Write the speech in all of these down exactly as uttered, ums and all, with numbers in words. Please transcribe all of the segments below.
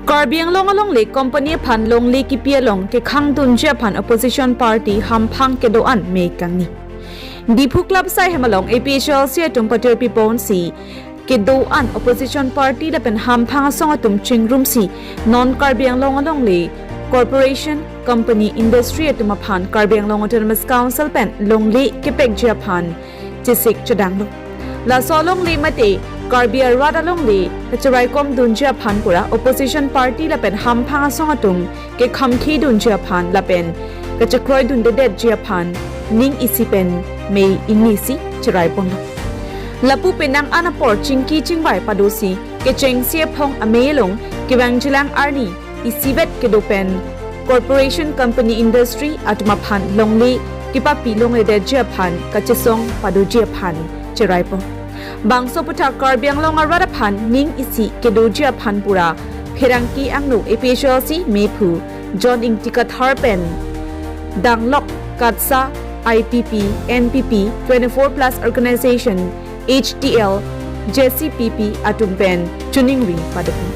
Karbi Anglong alongle company aphan longle kipi along kekhangdunji aphan opposition party hamphang kedo-an me kangni. Diphu Club asaihem along A P H L C atum patirpi ponsi kedo-an opposition party lapen hamphang asong atum chingrumsi non Karbi Anglong alongle corporation, company, industry atum aphan Karbi Anglong Autonomous Council pen longle kepekji aphan chesik chedanglo. Laso alongle mate Karbi arat alongle kachiraikom dunji aphan pura opposition party lapen hamphang asong atum kekhamkhi dunji aphan lapen kachekroi dundedetji aphan ning isi pen mei inisi chiraiponlo. Lapu penang an apor chingki chingvai padosi kechengsi aphong amei along kevangjilang arni isivet kedo pen corporation, company, industry atum aphan longle kepapi longledetji aphan kachesong padoji aphan chiraipon. Bangso aputhak Karbi Anglong arat aphan ning isi kedoji aphan pura pherangke angno A P H L C mephu John Ingti Kathar pen danglok KATSA, I P P, N P P, twenty-four plus organization, H T L, J C P P atum pen choningri padopon.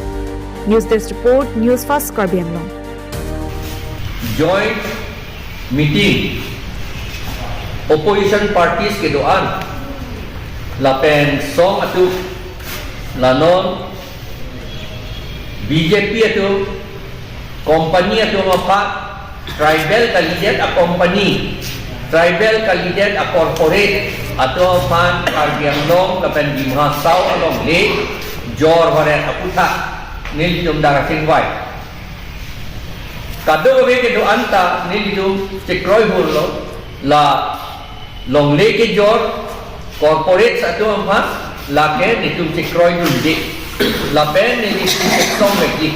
News Desk Report, News Fast Karbi Anglong. Joint meeting opposition parties kedo-an lapen song atum, la non B J P atum, company atum aphan, tribal kalidet a company, tribal kalidet a corporate atum aphan Karbi Anglong lapen Dima Hasao alongle jor varet aputhak nelitum dak kachingvai. Kadokave kedo-an ta nelitum chekroi hurlo, la longle kejor corporate atum aphan lake nelitum chekroi dunde. Lapen nelitum chesongvekji,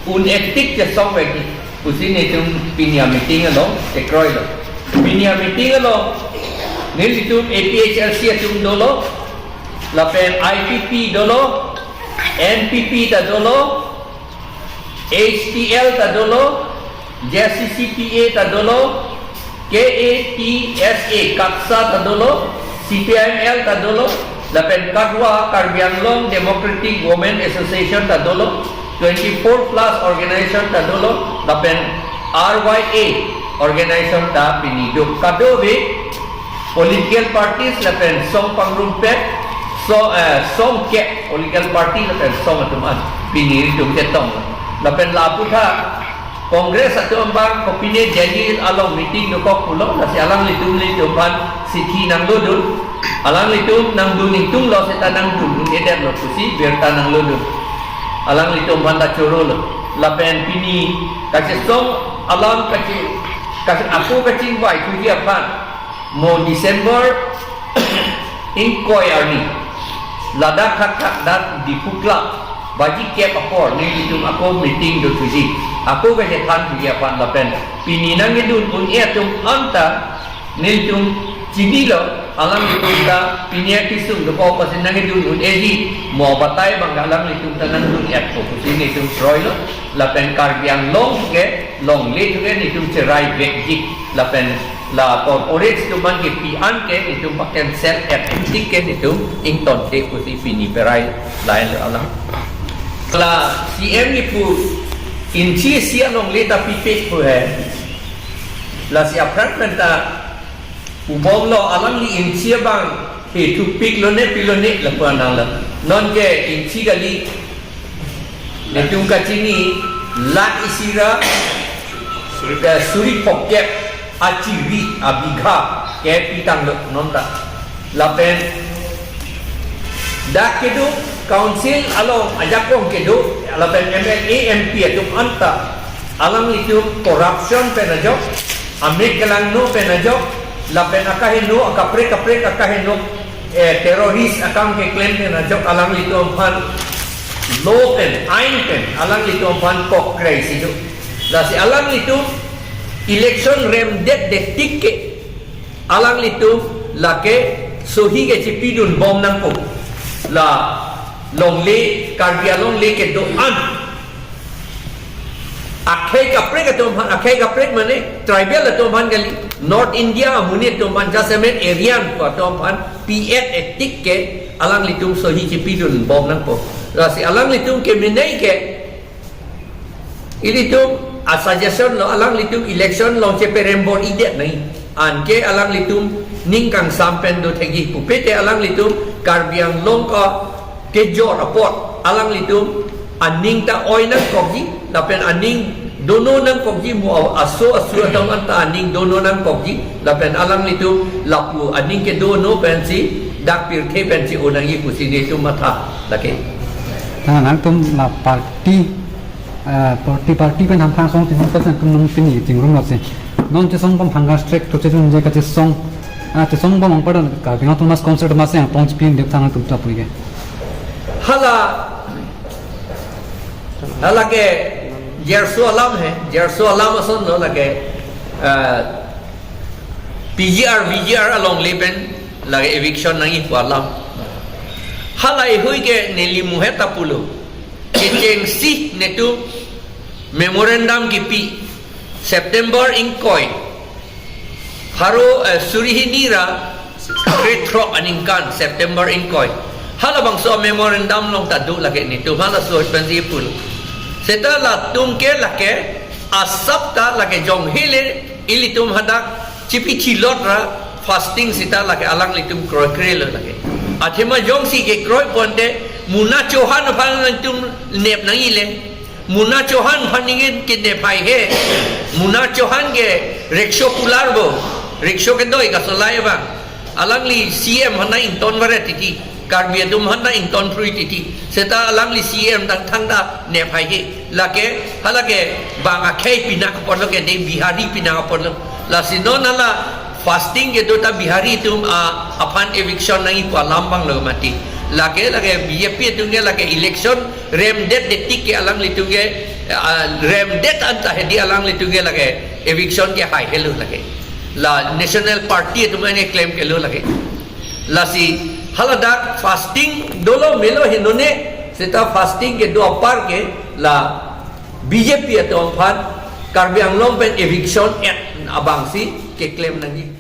un-etik chesongvekji pusi nelitum pini a-meeting along chekroilo. Pini a-meeting along nelitum A P H L C atum dolo, lapen I P P dolo, N P P ta dolo, H T L ta dolo, J C C P A ta dolo, K A T S A, KATSA ta dolo, C P I M L ta dolo, lapen KADWA, Karbi Anglong Democratic Women Association ta dolo, twenty-four plus organization ta dolo, lapen R Y A organization ta pini do. Kadokave political parties lapen song pangrumpet, so, eh, song kep political party lapen song atum an pini itum chetong. Lapen la aputhak Congress atum abang kopine Delhi along meeting dokok pulo, lasi alanglitum, nelitum aphan sithi nanglodun, alanglitum nangdun ingtunglo seta nangdun, un-edetlo pusi birta nanglodun. Alanglitum aphan ta chorolo. Lapen pini kachesong alam kache, kache, ako kachingvai thuji aphan, mo December ingkoi arni, ladak thakthak dak Diphu Club baji kep apor nelitum ako meeting do thuji, ako kachethan thuji aphan lapen pini nangkedun un-e atum anta nelitum chinilo, alanglitum ta pini akesung dokok pusi nangkedun un-eji, mo batai abang alanglitum ta nangdun-etpo pusi nelitum kroilo, lapen Karbi Anglong ke longle ke nelitum cheraivekji, lapen la corporate atum aphan kepi an ke nelitum pa-cancel-et tik ke nelitum ingtonte pusi pini perai lailo alam. La C M kipu inchi isi alongle ta pipe pu he. Lasi aphrang pen ta ubomlo, alangli inchi abang he thupiklo ne pilone lapu ananglo. Nonke inchi kali, nelitum kachini lakh isi ra, eh, suri phokep achiri abigha ke pitanglo non ta. Lapen dak kedo council along ajakong kedo, lapen M L A, M P atum anta alanglitum corruption pen ajok, amek kelangno pen ajok, lapen akaheno, akaprek kaprek akaheno, eh, terrorist akam keklem pen ajok alanglitum aphan law pen, ain pen alanglitum aphan kokkrai si do. Lasi alanglitum election remdetdet tik ke alanglitum lake sohi kechepidunbom nangpo. La longle, Karbi alongle kedo-an akhei kaprek atum aphan, akhei kaprek mane tribal atum aphan kali, North India amonit atum aphan, jasemet Aryan pu atum aphan pi-et-et tik ke alanglitum sohi chepidunbom nangpo. Lasi alanglitum kemenei ke Ilitum a-suggestion lo, alanglitum election along cheperembor-idet nai. Anke alanglitum ning kangsam pen do thekji pupe te alanglitum Karbi Anglong ka kejor apot alanglitum aning ta oi nangkokji, lapen aning dono nangkokji, mo aso asu atum anta aning dono nangkokji, lapen alanglitum lapu aning kedono pensi dak pirthe pensi o nangji pusi netum matha lake. Nang nangtum la party, ah, party, party pen hamphang song chingrum pen nangtum nung pini chingrum lasi. Non chesong bom hunger strike to chejun je kachesong, ah, chesong bom angpada Karbi Anglong Autonomous Council atum aseng tong chipin dek thang nangtum ta puike. Hala, hala ke jerso alam he, jerso alam ason lo lake, ah, P G R, V G R alongle pen lake eviction nangji pu alam. Hala ihui ke neli muhet ta pulo. Kechengsi netum memorandum kipi September ingkoi. Pharo, eh, suri hini ra krethrok aningkan September ingkoi. Halabangso memorandum along ta do lake netum halaso pensi pulo. Seta latum ke lake asap ta lake jong hele ilitum hadak chipi chilot ra fasting seta lake alanglitum kroikre lo lake. Athema jongsi kekroi ponte Muna Chauhan aphan nangtum nep nangile. Muna Chauhan aphan ningin kenep haihe. Muna Chauhan ke rickshaw pular bo. Rickshaw kedoi kasolai abang. Alangli C M aphan nang ington varet titi. Karbi atum aphan nang ington phrui titi. Seta alangli C M tang thangta nep haihe. Lake, halake bang akhei pinang apotlo ke de Bihari pinang apotlo. Lasi non hala fasting kedo ta Bihari atum a, aphan eviction nangji pu alam abang lo mati. Lake, lake B J P atum ke lake election remdet detik ke alanglitum ke, ah, remdet anta hedi alanglitum ke lake eviction ke haihelo lake. La National Party atum ane claim kelo lake. Lasi haladak fasting dolo melo henone seta fasting kedo apar ke la B J P atum aphan Karbi Anglong pen eviction act abangsi keclaim nangji.